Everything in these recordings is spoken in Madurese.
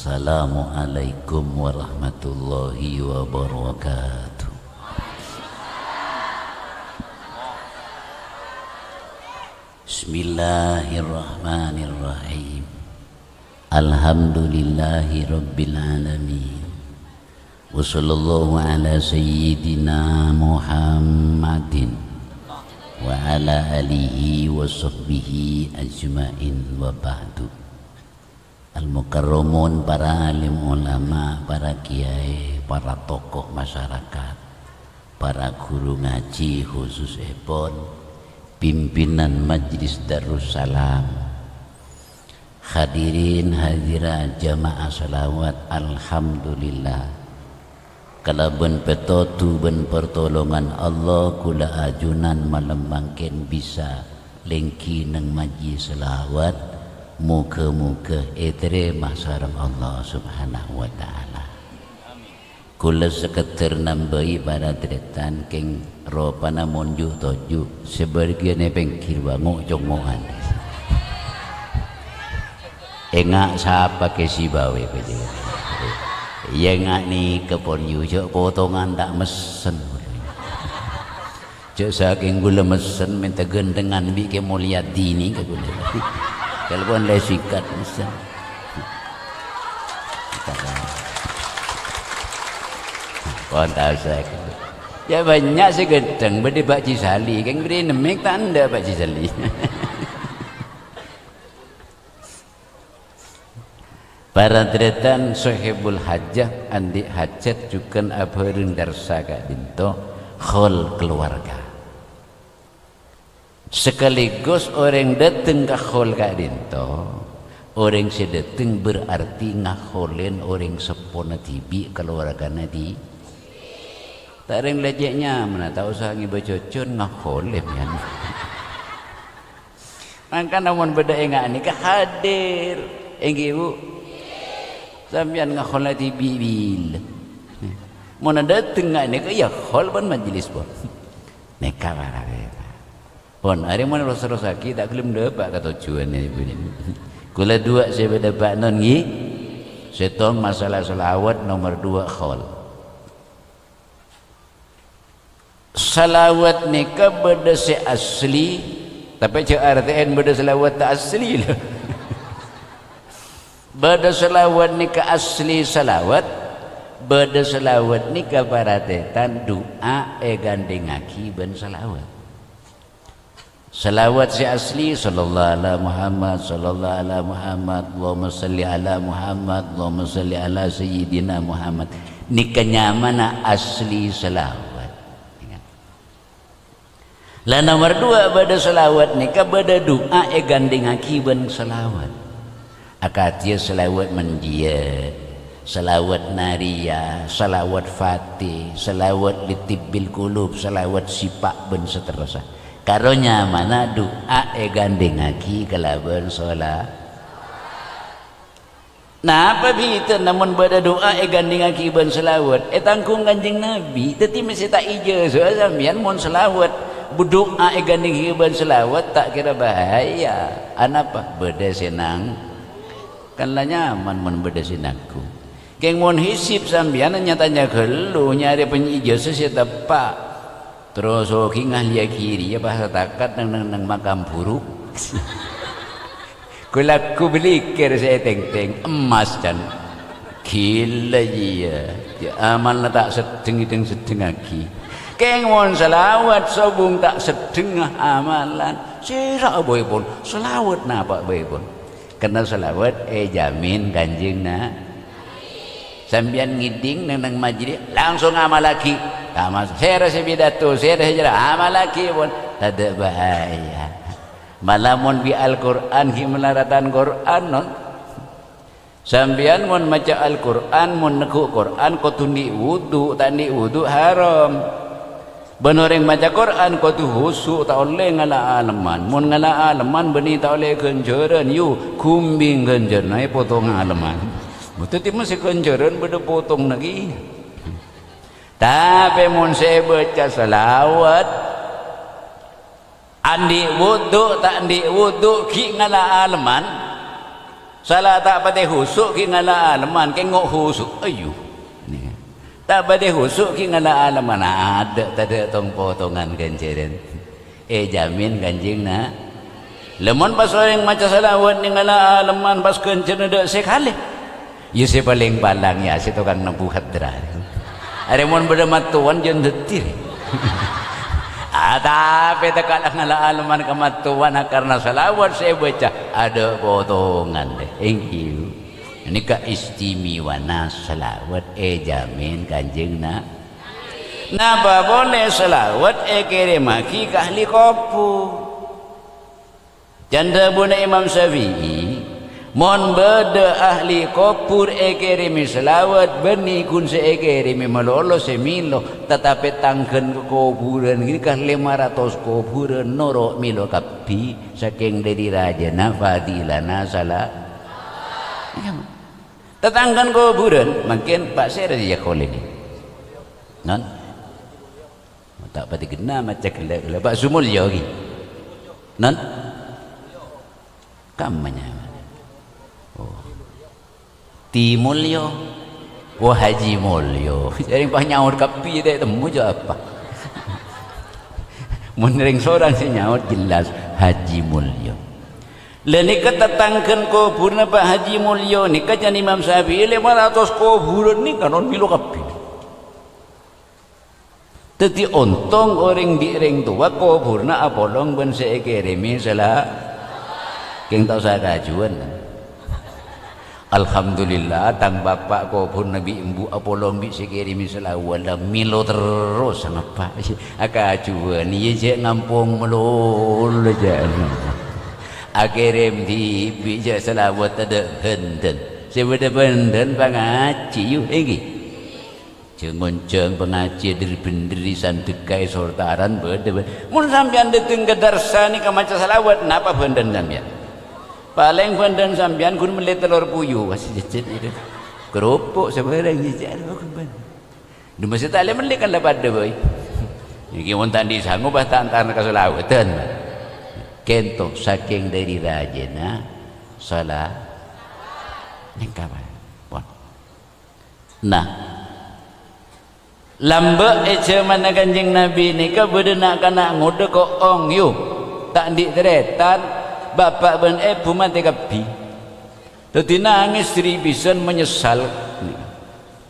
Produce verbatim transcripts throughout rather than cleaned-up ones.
Assalamualaikum warahmatullahi wabarakatuh. Bismillahirrahmanirrahim. Alhamdulillahi rabbil alamin. Wa sallallahu ala sayyidina Muhammadin wa ala alihi wa sahbihi ajma'in, wa ba'du. Al-Mukarramun, para alim ulama, para kiai, para tokoh masyarakat, para guru ngaji, khususèpon pimpinan Majlis Darussalam, hadirin hadirat jamaah shalawat, alhamdulillah. Kalabân pètodhu bân partolongan Allah, kaulâ ajunan malem mangkèn bisa lèngghi neng majlis shalawat. Moghâ-moghâ ètarèma sareng Allah Subhanahu wa Ta'ala. Kaulâ sakadâr nambâi para tarètan, kèng ropana mon ju'-toju' sabâgiân è pèngghir bâ ngo'-congo'an. Enga' sapa kè sè bâwâ bâjâ. Iyâ, enga' nèka pon yu, jhâ' potongan ta' messen. Jhâ' sakèng kaulâ messen, mènta ghântèngan bi' Kè Mulyadi nèka kaulâ. Telepon lè sikat messen. Pon ta' usah. Iyâ, bânnya' sè ghântèng, bâdâ Pak Jisali, kèng bâri' nemmèk ta' endâ' Pak Jisali. Para tarètan, sohibul hajah, andi' hajat jhughân abhâreng darsa ka'dinto, hol keluarga. Sekaligus orèng dâteng ka hol ka'dinto, orèng sè dâteng berarti ngaholèn orèng seppona dhibi', keluargana dhi-, ta' rèng lècè' nyamana, ta' osa ngibâ cocon, ngaholè, mèyan. Mangkana mon bâdâ enga' nèka hadir, èngghi, Bu? Sampèyan ngahola dhibi' bilâ. Mon dâteng nga' nèka, iyâ hol bân majelis, pon. Nèka para bhâi. Pon, arè mon ros-terrossaghi, ta' ghellem dâpa' ka tojjhuwânna, Bu. Kaulâ duwâ' sè bâdâ bâ'na, èngghi. Sèttong masalah shalawat, nomer duwâ' hol. Shalawat nèka bâdâ sè asli, tapè jhâ' artè'èn bâdâ shalawat ta' asli, lho. Bâdâ shalawat nèka asli shalawat, bâdâ shalawat nèka para tarètan du'a èghândhingngaghi bân shalawat. Shalawat sè asli, "Shallallahu ala Muhammad, shallallahu ala Muhammad, Allahumma shalli ala Muhammad, Allahumma shalli ala Sayyidina Muhammad." Nèka nyamana asli shalawat. Ingat. La nomer duwâ', bâdâ shalawat nèka bâdâ du'a èghândhingngaghi bân shalawat. Akadhi shalawat manjiyâ, shalawat nariyah, shalawat fatih, shalawat litibbil qulub, shalawat syifa, bân saterrossa. Karo nyamana du'a èghândhingngaghi kalabân shala-, napa bhidhâna mon bâdâ du'a èghândhingngaghi bân shalawat? Ètangghung Kanjeng Nabi, dhâddhi mèsè ta' ijazah sampèyan mon shalawat. Bu-, du'a èghândhingngaghi bân shalawat ta' kèra bahaya. Anapa? Bâdâ sè nang- Kan la nyaman mon bâdâ sè nangghung. Kèng mon hizib sampèyan nya-tanya ghâllu nyarè panyè ijazah sè teppa'. Terros ogi ngahliyaghi rèya pas satakat neng, neng, neng makam buruk. Ghu-lagghu bâlikèr sè ètèngtèng, emmas, can. Ghilâ, iyâ. Yâ, amalna ta' seddheng, èdheng-seddhengngaghi. Kèng mon shalawat sobung ta' seddhengnga amalan. Sèra bhâi pon, shalawat napa bhâi pon. Karna shalawat èjamin Kanjeng Na-, sampèyan ngèdhing neng, neng majlis, langsung amallaghi. Ta' mas-, sèra sè pidato, sèra sè jhârâ, amallaghi pon. Tadâ' bahaya. Mala mon bi' Al-Qur'an ghi' malaratan Qur'an, non. Sampèyan mon maca Al-Qur'an, mon neggu' Qur'an, kodhu andi' wudu, ta' andi' wudu haram. Bân orèng maca Qur'an kodhu khusu', ta' ollè ngala' aleman. Mon ngala' aleman bânnè ta' ollè ghânjhârân, yu, ghumbing ghânjhârânna èpotong aleman. Dhâddhi mastè ghânjhârân bâdâ potongnga kèya. Tapè mon sè èbâca shalawat, andi' wudu, ta' andi' wudu, ghi' ngala' aleman, Sala ta' patè husu' ghi' ngala' alemman, kèng ngo' husu', ayu. Nèka. Ta' patè husu' ghi' ngala' alemman, adâ' tadâ' tong-potongan ghânjhârân. Èjhâmin Kanjeng Na-, Lamon pas orèng maca salawat nèng ngala' alemman pas ghânjhârânna dâ' sè kalè. Iyâ sè palèng palang, iyâ, sè tokang nembu hadra. Arè mon bâdâ mattowan jân dhâddhi. Ah, tapè tèkala ngala' alemman ka mattowan, karna salawat sè èbâca adâ' potongan, dè. Èngghi. Nèka istimewana salawat èjhâmin Kanjeng Na-, Napa polè salawat èkèrèmmaghi ka ahli kobhur. Can dhâbuna Imam Syafi'i, "Mon bâdâ ahli kobhur èkèrèmè salawat, bânnè ghun sè èkèrèmè malolo sè mèlo, tatapè tangghân ka kobhurân ghânèka lèma ratos kobhurân noro' mèlo kabbhi, sakèng dâri rajâna fadilana sala-" Iyâ, Ma'. Tatangghân kobhurân, mangkèn Pa' Sèra sè èyakolè. Non? Ta' patè ghenna maca ghellâ'-ghellâ'. Pa' Sumulyo ghi. Non? Kamma nyamana? Oh. Ti Mulyo. Oh, Haji Mulyo. Jârèng pas nyaot kabbhi ta' ètemmo jâ' apa. Mon rèng sorang sè nyaot jelas Haji Mulyo. Lha nèka tatangghân kobhurna Pa' Haji Mulyo nèka can Imam Syafi'i lèma ratos kobhurân nèka non mèlo kabbhi. Dhâddhi ontong orèng bi' rèng towa kobhurna apolong bân sè èkèrèmè sala-, kèng ta' osa kaajuwân. Alhamdulillah, tang bapa' kobhurna bi' embu' apolong bi' sè èkèrèmè salawat, la mèlo terros, napa? Akaajuwân, iyâ, jâ' ngampong malolo, jâ'. Akèrèm dhibi', jâ' salawat tadâ' bhândhân. Sè bâdâ bhândhân pangajhi, yu, èngghi. Jhâng-onjhâng pangajhi dhâri bhendherri sandhekka è sortaran bâdâ, bâ-, mon sampèyan dâteng ka darsa nèka maca salawat, napa bhândhân sampèyan? Palèng bhândhân sampèyan ghun mellè tellor puyu, wah, sè jejjhit itu. Kerupuk sabârâng jejjhit, apa ghun bhândhân? Dhu mastè ta' lè mellè kan la padâ bhâi. Nèkè mon ta' andi' sango, pas ta' antarana ka salawadhân. Kènto sakèng dâri rajâna sala-, nèka, Pak. Pon. Nah, lambâ' è jhâmanna Kanjeng Nabi nèka bâdâ na'-kana' ngodâ ko'ong, yu, ta' andi' tarètan, bapa' bân èbhu matè kabbhi. Dhâddhi nangès dhâri bhisan manyessal.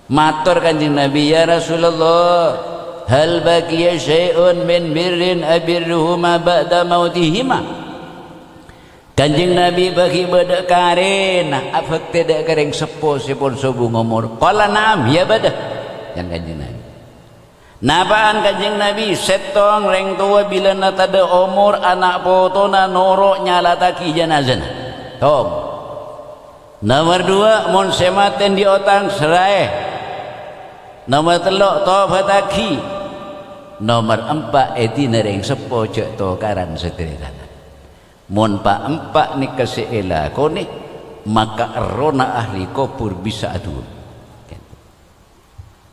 Mator Kanjeng Nabi, "Ya Rasulullah, hal baqiya syai'un min birrin abirruhuma ba'da mautihima?" Kanjeng Nabi, bâgi bâdâ karèna abhâktè dâ' ka rèng seppo sè pon sobung omor? Qala, "Na'am, iyâ bâdâ." Yan Kanjeng Nabi. Napa'an Kanjeng Nabi, sèttong rèng towa bilâna tadâ' omor ana' potona noro' nyalattaghi janazana. Tong. Nomer duwâ', mon sè matè andi' otang, serraè. Nomer tello', tobhâttaghi. Nomer empa', èdina rèng seppo jhâ' tokaran satarètanna. Mon pa'-empa' nèka sè èlakonè, maka errohna ahli kobhur bisa adu'a.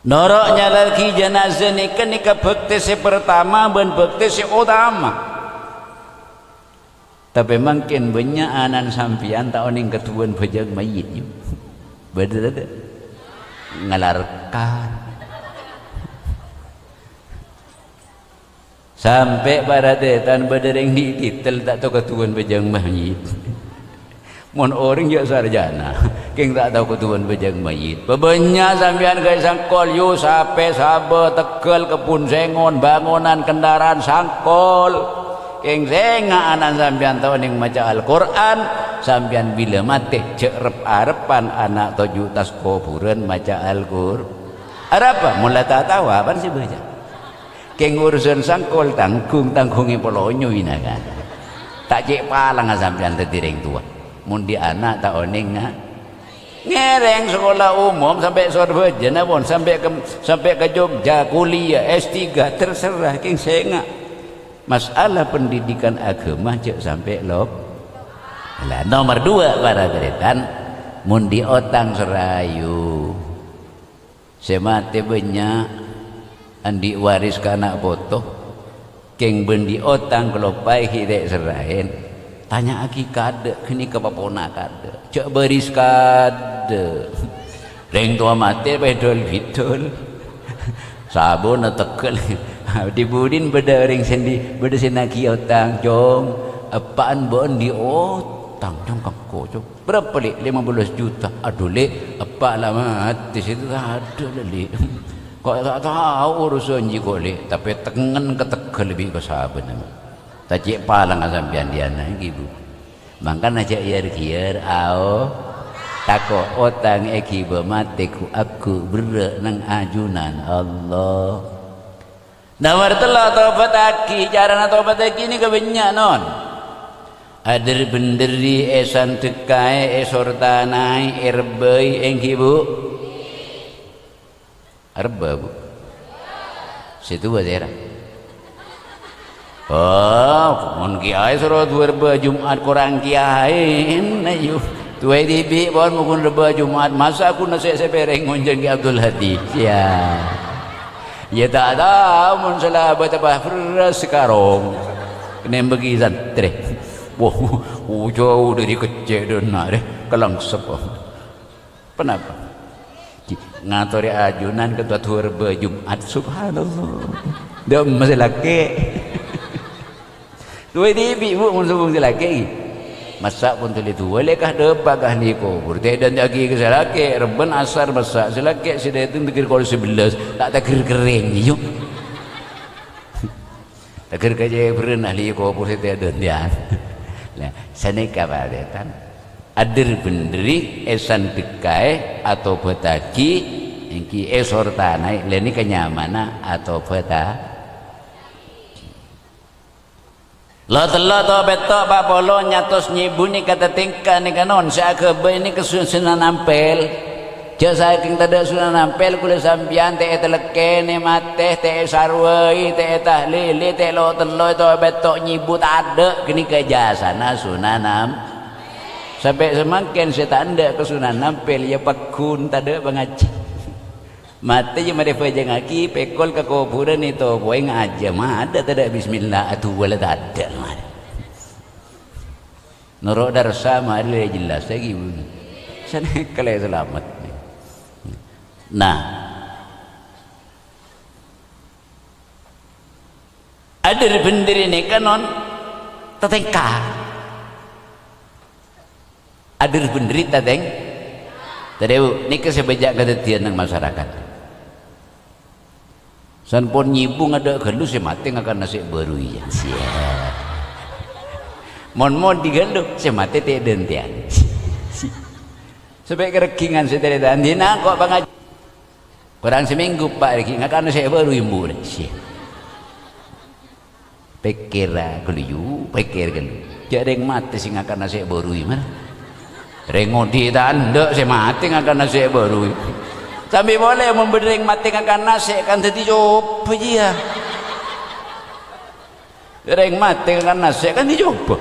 Noro' nyalattaghi janaza nèka, nèka bhâktè sè partama bân bhâktè sè otama. Tapè mangkèn bânnya' ana'na sampèyan ta' onèng kadhuwân bhâjâng mayyit, yu. Bâdâ tadâ'? Ngalarkan. Sampè' para tarètan bâdâ rèng di' tètel ta' tao kadhuwân bhâjâng mayyit. Mon orèng jhâ' sarjana, kèng ta' tao kadhuwân bhâjâng mayyit. Pabânnya' sampèyan ghâbây sangkol, yu, sapè, sabâ, tegghâl, kebbhun sèngon, bângonan, kendaraan, sangkol. Kèng sènga' ana' sampèyan ta' onèng maca Al-Qur'an, sampèyan bilâ matè jhâ' rep-arepan ana' toju' attas kobhurân maca Al-Qur-, arapa? Mon la ta' tao, apana sè bâca? Kèng urusan sangkol tangghung-tangghungè polonyo ina kan. Ta' cè' palangnga sampèyan dhâddhi rèng towa. Mon di' ana' ta' onèng nga-, ngèrèng sakola umum sampè' sorbhâjâna pon, sampè' ka, sampè' ka Jogja kuliah S tiga, terserah kèng sènga'. Masalah pendidikan agama jhâ' sampè' lop-, la, nomer duwâ', para tarètan, mon di' otang serraè, yu. Sè matè bânnya', andi' waris ka ana' poto, kèng bân di' otang kaloppaè ghi' ta' serraèn, Tanya'aghi kaadâ', ghânèka papona kaadâ'. Jhâ' bâris kaadâ'. Rèng towa matè pèdhul-bidhul. Sabuna tegghâl. Dhi-budhina bâdâ orèng sè andi', bâdâ sè naghi otang, Cong. Eppa'en bâ'en andi' otang, Cong, ka engko', Cong. Bârâmpa, Lè'? Lèma bellâs juta. Adhu, Lè', eppa' la matè, sè tadâ' la, Lè'. Ko' ta' tao urusan jiyâ ko', Lè', tapè tengngen ka tegghâl bi' ka sabuna. Ta' cè' palèng ka sampèyan dhiyâna, ènggi, Bu. Mangkana jhâ' yâr-ghiyâr, ao. Tako' otang èghibâ matè ghu'-agghu' berrâ' neng ajunan Allah. Nomor tello', tobâttaghi. Carana tobâttaghi nèka bânnya', non. Adher-bhendherri, èsandhekkaè, èsortanaè, èrebbâi, ènggi, Bu? Rebbâ, Bu? Sè towa sèra? Oh, mon kiyaè soro duwâ rebbâ Jum'at, korang kiyaèna, yu. Towa dhibi', pon, mon ghun rebbâ Jum'at, masa' ghun nasè' sapèrèng ngonjhâng Kè Abdul Hadi? Sia. Iyâ, ta' tao, mon sala abâ' teppa' bherrâs sakarong. Kennèng bâgi santrè. Wah, jhâu dâri kècè' dâ' enna' rè, kalangsep. Ponapa? Ngatorè ajunan kèto duwâ rebbâ Jum'at, subhanallah. Dâ' emma sè lakè'. Towa dhibi', Bu, mon sobung sè lakè', ghi. Massa' pon tolè towa, Lè', ka dâpa' ka ahli kobhur. Tèdhântè'aghi ka sè lakè', rebbhân asar massa', sè lakè' sè dâteng tèghâr kol sabellâs, ta' tèghâr kerrèng, yu. Tèghâr kacèbhârân ahli kobhur sè tèdhântè'an. Lah, sanèka, Pak Setan. Adher-bhendherri, èsandhekkaè, atobâttaghi, ènggi èsortanaè, lè nèka nyamana atobâtta-, Lo' tello' to' pètto' pa' polo nyatos nyèbu nèka tatèngka nèka non, sè aghâbây nèka su-, Sunan Ampel. Jhâ' sakèng tadâ' Sunan Ampel, kulâ sampèyan ta' ètalèkkènè matè, ta' èsarwai, ta' ètahlili, ta' lo' tello' to' pètto' nyèbu tadâ', ghânèka jhâsana Sunan Am-, Sampè' samangkèn sè ta' endâ' ka Sunan Ampel, iyâ pagghun tadâ' pangajhi. Matè iyâ marè bhâjângaghi, pèkol ka kobhurân ètopowè ngajhi, ma' adâ' tadâ' bismillah, adu'a la tadâ' marè. Noro' darsa marè la jelas lagi. Sanèka la salamet. Nah, adher-bhendherri nèka non tatèngka. Adher-bhendherri tatèng-, tadâ', Bu, nèka sè bânnya' kadhâddhiyân neng masarakat. San pon nyèbu ngadâ' ghâllu, sè matè ngakan nasè' bâru iyâ. Sia. Mon modi ghâllu, sè matè tèdhântè'an. Sampè' karègghingan sè tarètan, dina ko' pangaj-, Korang samènggu, Pa', rèya ghi' ngakan nasè' bâru, embu' rè. Sè. Pèkkèra ghâllu, yu, pèkkèr ghâllu. Jhâ' rèng matè sè ngakan nasè' bâru, iyâ, mar. Rèng odi' ta' endâ' sè matè ngakan nasè' bâru. Sambi polè, mon bâdâ rèng matè ngakan nasè', kan dhâddhi cobâ, jiyâ. Rèng matè ngakan nasè', kan dhâddhi cobâ.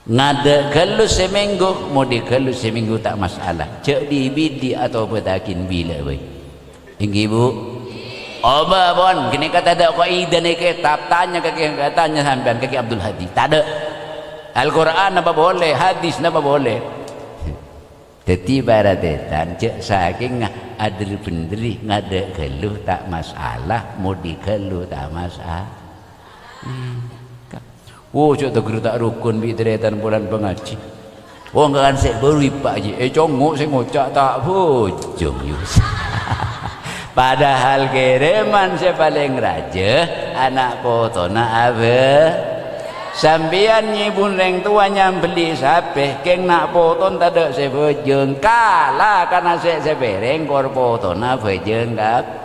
Ngadâ' ghâllu samènggu, modi ghâllu samènggu ta' masalah. Jhâ' dhi-bidhi atobâttaghi bilâ bhâi. Ènggi, Bu? Obâ, pon, ghânèka tadâ' kaidana kètab, tanya ka Kè, tanya sampèyan ka Kè Abdul Hadi. Tadâ'. Al-Qur'an napa polè, hadis napa polè. Dhâddhi, para tarètan, jhâ' sakènga adher-bhendherri ngadâ' ghâllu ta' masalah, modi ghâllu ta' masalah. Hmm. Wo, jhâ' tagher ta' rokon bi' tarètan polana pangajhi. Wong kan sè bâru ippa' jiyâ, è, congngo' sè ngoca' ta' bhujung, yus. Padahal kèrèman sè palèng rajâ, ana' potona abâ. Sampèyan nyèbun rèng towa nyambelli sapè, kèng na' poton tadâ' sè bhâjâng, kala ka nasè' sapèrèng, kor potona bhâjâng kab-,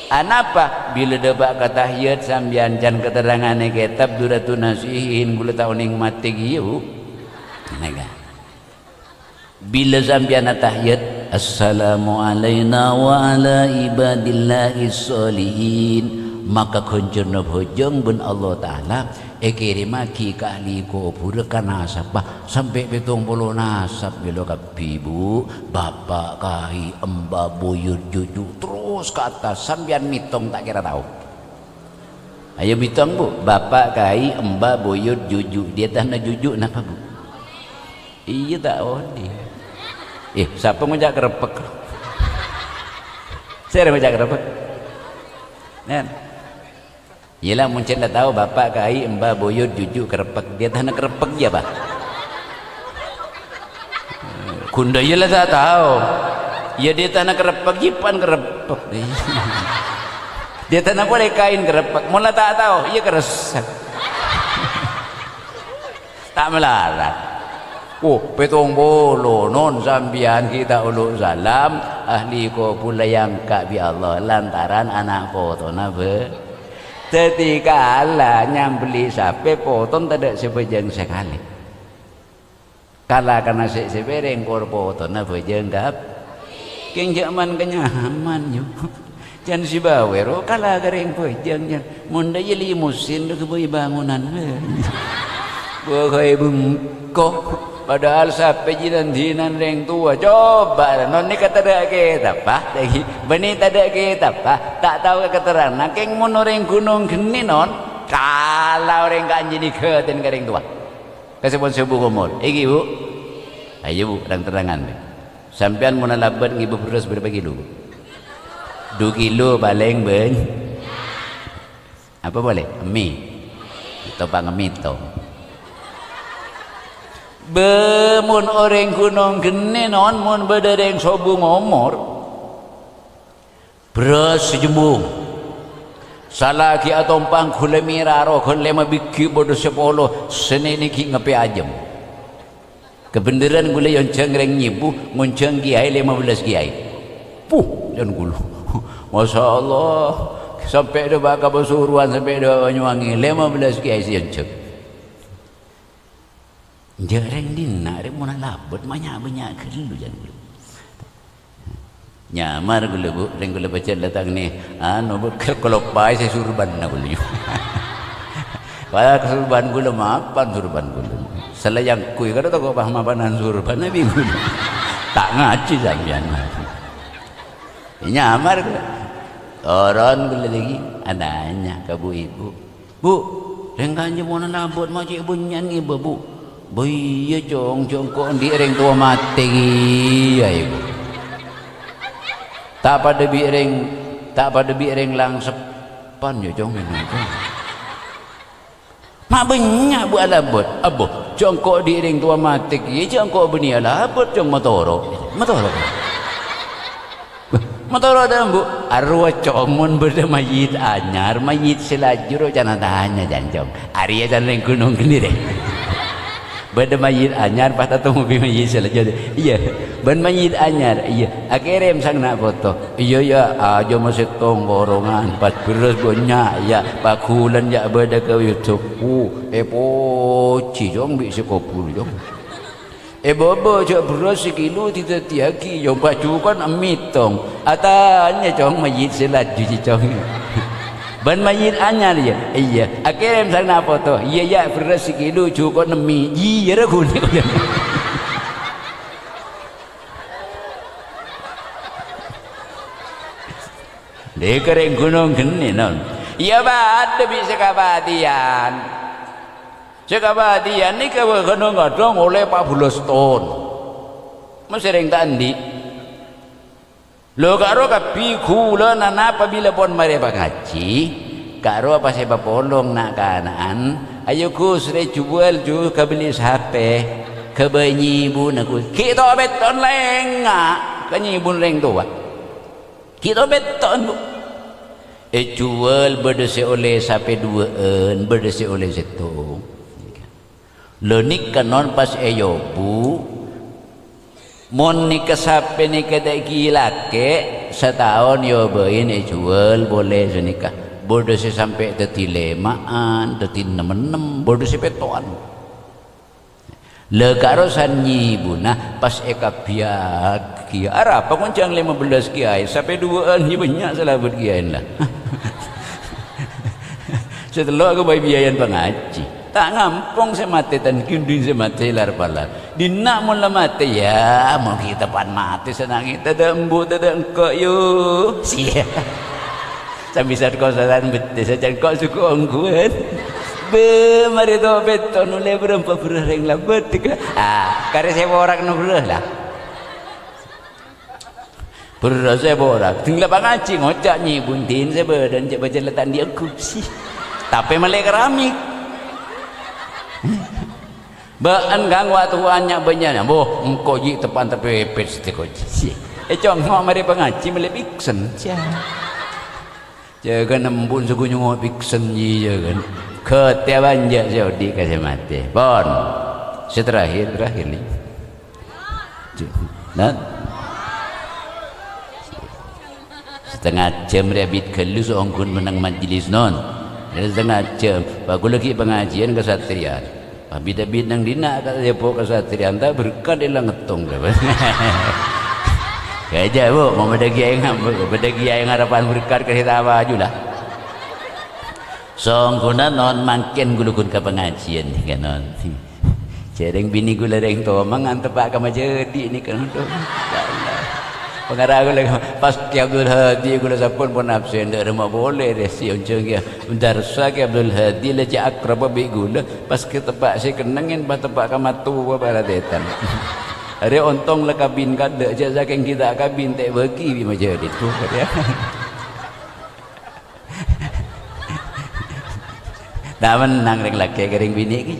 Anapa? Bilâ dâpa' ka tahiyat sampèyan can katerranganna kètab Durratun Nasihin, ghulâ ta' onèng matè kèya, Bu. Nèka. Bilâ sampèyan atahiyat, "Assalamu alaina wa ala ibadillahis sholihin," maka ghânjhârânna bhâjâng bân Allah Ta'ala èkèrèmmaghi ka ahli kobhurrâ ka nasabba sampè' pèttong polo nasab, bilâ kabbhi, Bu, bapa', kaè, embhâ, buyut, juju', terros ka attas, sampèyan mèttong ta' kèra tao. Ayo bitong, Bu. Bapa', kaè, emba, buyut, juju'. Diyâ tana juju' napa, Bu? Iyâ, ta' odi. Eh, sapa ngoca' kereppek? Sèra ngoca' kereppek? Nen. Iyâ la, mon cè' la tao, bapa', kaè, emba, buyut, juju', kereppek. Diyâ tana kereppek, iyâ, Pak? Ghun dâ' iyâ la ta' tao. Iyâ, diyâ tana kereppek, jipan kereppek. Diyâ tana polè kaèn kereppek. Mon la ta' tao, iyâ keressek. Ta' malarat. Oh, pèttong polo, non, sampèyan ghi' ta' olo' salam, ahli kobhur la èangka' bi' Allah lantaran ana' potona bâ-, dhâddhi kala nyambelli sapè, potona tadâ' sè bhâjâng sakalè. Kala ka nasè' sè pèrèng, kor potona bhâjâng kap-, kèng jhâ' man-kanyaman, yu. Can sè bâwâ ro kala ka rèng bhâjâng, can. Mon dâ' iyâ limusin, rowa ghâbây bângonan. Bâ ghâbây bengko. Padahal sapè jhi-, nan-dhinan rèng towa. Coba, non nèka tadâ' kètabbhâ, lagi. Bânnè tadâ' kètabbhâ, ta' tao katerranganna. Kèng mon orèng ghunong ghenni', non. Kala orèng ka'anjiyâ nèghâtèn ka rèng towa. Ka sè pon sobung omor. Èngghi, Bu? Ayo, Bu, rang-terrangan, Bu. Sampèyan mon alabât ngibâ bherrâs bârâmpa kilo, Bu? Du kilo palèng bânny-, apa polè? Emmè. Èto pangemmè to. Bâ, mon orèng ghunong ghenni', non, mon bâdâ rèng sobung omor, bherrâs sè jembung. Sala ghi' atompang ghulâ mèra rowa lèma bighi' bâdâ sapolo, sè nènè ghi' ngappè ajâm. Kabhendherrân ghulâ èyonjhâng rèng nyèbu, ngonjhâng kèyaè lèma bellâs kèyaè. Puh, can ghulâ. Masya Allah. Sampè' dâpa' ka Pasuruan, sampè' dâpa' Banyuwangi, lèma bellâs kèyaè sè èyonjhâng. Jhâ' rèng dinna' rè mon alabât ma' nya'-bânnya' ghâllu, can ghulâ. Nyamar ghulâ, Bu, rèng ghulâ pajhât la tang nè, anu, Bu, kal-, kaloppaè sè surbanna ghulâ. Padahal surban ghulâ mapan surban ghulâ. Sala èyangghuy, kadhâng tako' pas mapanan surban, abit ghulâ. Ta' ngajhi sampèyan. Nyamar ghulâ. Toron ghulâ lagi, ananya ka bu-ibu. "Bu, rèng kanjâ mon alabât ma' cè' bânnya'an ngibâ, Bu." "Bâ iyâ, Cong, Cong, ko' andi' rèng towa matè kèya, Bu. Ta' padâ bi' rèng, ta' padâ bi' rèng langsepan, yâ, Cong, ènna, Cong." "Ma' bânnya', Bu, alabât." "Abbâ, Cong, ko' andi' rèng towa matè kèya, Cong, ko' bânnè alabât, Cong, matoro'." "Matoro', Bu?" "Matoro' dâ', Bu." "Arowa, Cong, mon bâdâ mayyit anyar, mayyit sè lajur, can atanya, can, Cong. Arèya can rèng ghunong ghânni rè. Bâdâ mayyit anyar, pas tatemmo bi' mayyit sè lajur." "Iyâ, bân mayyit anyar." "Iyâ." "Akèrèm sangna' poto." "Iyâ, yâ, ajâmma sèttong korongan, pas bherrâs bânnya', yâ, paghulân, yâ, bâdâ ka YouTube." "Oh, èpojhi, Cong, bi' sè kobhur, Cong." "È bâbâ jhâ' bherrâs sakilo èdhâddhiyâghi, yâ, bâjhu kan èmètong. Atanya, Cong, mayyit sè lajur, Cong. Bân mayyit anyar, yâ?" "Iyâ." "Akèrèm sangna' poto." "Iyâ, yâ, bherrâs sakilo, jhâ' ko' nemmè." Iyâ, ra ghun-, Lè, ka rèng ghunong ghânni, non. Iyâ, padâ bi' sè kabâdiyân. Sè kabâdiyân nèka kadhâng-kadhâng ollè pa' bellâs ton. Masè rèng ta' andi'. Lo, ka'rowa kabbhi ghulâ nana apabila pon marè pangajhi, ka'rowa pas èpapolong na'-kana'an, "Ayo, Gus, rè jhuwâl, Gus, kabelli sapè, ghâbây nyèbuna, Gus." Ghi' to' pètto'an lènga' ka nyèbuna rèng towa. Ghi' to' pètto'an, Bu. Èjhuwâl bâdâ sè ollè sapè duwâ'ân, bâdâ sè ollè sèttong. Lha nèka non pas èyobu, mon nèka sapè nèka ta' èghi lakè', sataon èobâi èjhuwâl polè sanèka. Bâdâ sè sampè' dhâddhi lèma'an, dhâddhi nem-ennem, bâdâ sè pètto'an. Lha, ka'rowa san nyèbuna pas èkabbhiyâghi. Arapa ngonjhâng lèma bellâs kèyaè, sapè duwâ'ân jiyâ bânnya' sè alabât kèyaèna la. Sè tello' aghâbây biayana pangajhi. Ta' ngampong sè matè, tan ghinding sè matè lar-palar. Dinna' mon la matè, yâ, mon ghi' teppa'na matè sè nangès. Tadâ' embu', tadâ' engko', yu. Siya. Sambi sat kosalan bettè, sajan ko' suku ongghuwân. Bâ, marè to' pètto' nolè bârâmpa bherrâ rèng lambât, dika. Ah, karè sèwa orèng no bherrâ, la. Bherrâ sèwa orèng. Ding la pangajhi ngoca' nyèbun din sè bâdân cè' bâjâ la ta' andi' ongghu. Si. Tapè mellè keramik. Bâ'ân, Kang, wa' towa nya' bânnya'na. Boh, engko' ji' teppa'an tapèpèt satèya ko' ji'. È congho' marè pangajhi mellè piksen. Sia. Jâgâ nembun saghunyu ngo' piksen ji, jâgâ. Ghâtèya bânnya' sè odi' ka sè matè. Pon. Sè terakhir, terakhir ni. Nah. Satengnga jhâm rè abit ghâllu saongghuna mennang majelis, non. Rè satengnga jhâm. Bâ' ghulâ ghi' pangajiyân ka Satriyan. Abit-abit nang dinna' ka, ya, po' ka Satriyan, ta' berkat è la ngettong, dâ. Kajâ, Bu, ma' bâdâ kiyaè ngambek, bâdâ kiyaè ngareppan berkat ka sè ta' paju, la. Saongghuna, non, mangkèn ghulâ ghun ka pangajiyân, nèka, non. Jhârèng binè ghulâ rèng towa mangan teppa' ka majâdi' nèka, aduh. Ya Allah. Pangara ghulâ pas Kè Abdul Hadi ghulâ sampon pon absen, dâ' remma polè rè si onjhâng ya. Darsa Kè Abdul Hadi la cè' akrab bi' ghulâ, pas kè teppa' sè kennengngen pas teppa' ka mattowa paratètan. Arè ontong la kabin kadâ', jhâ' sakèng ghi' ta' kabin ta' èbâgi bi' majâdi'. Tuh, ya. Ta' mennang rèng lakè' ka rèng binè' ghi.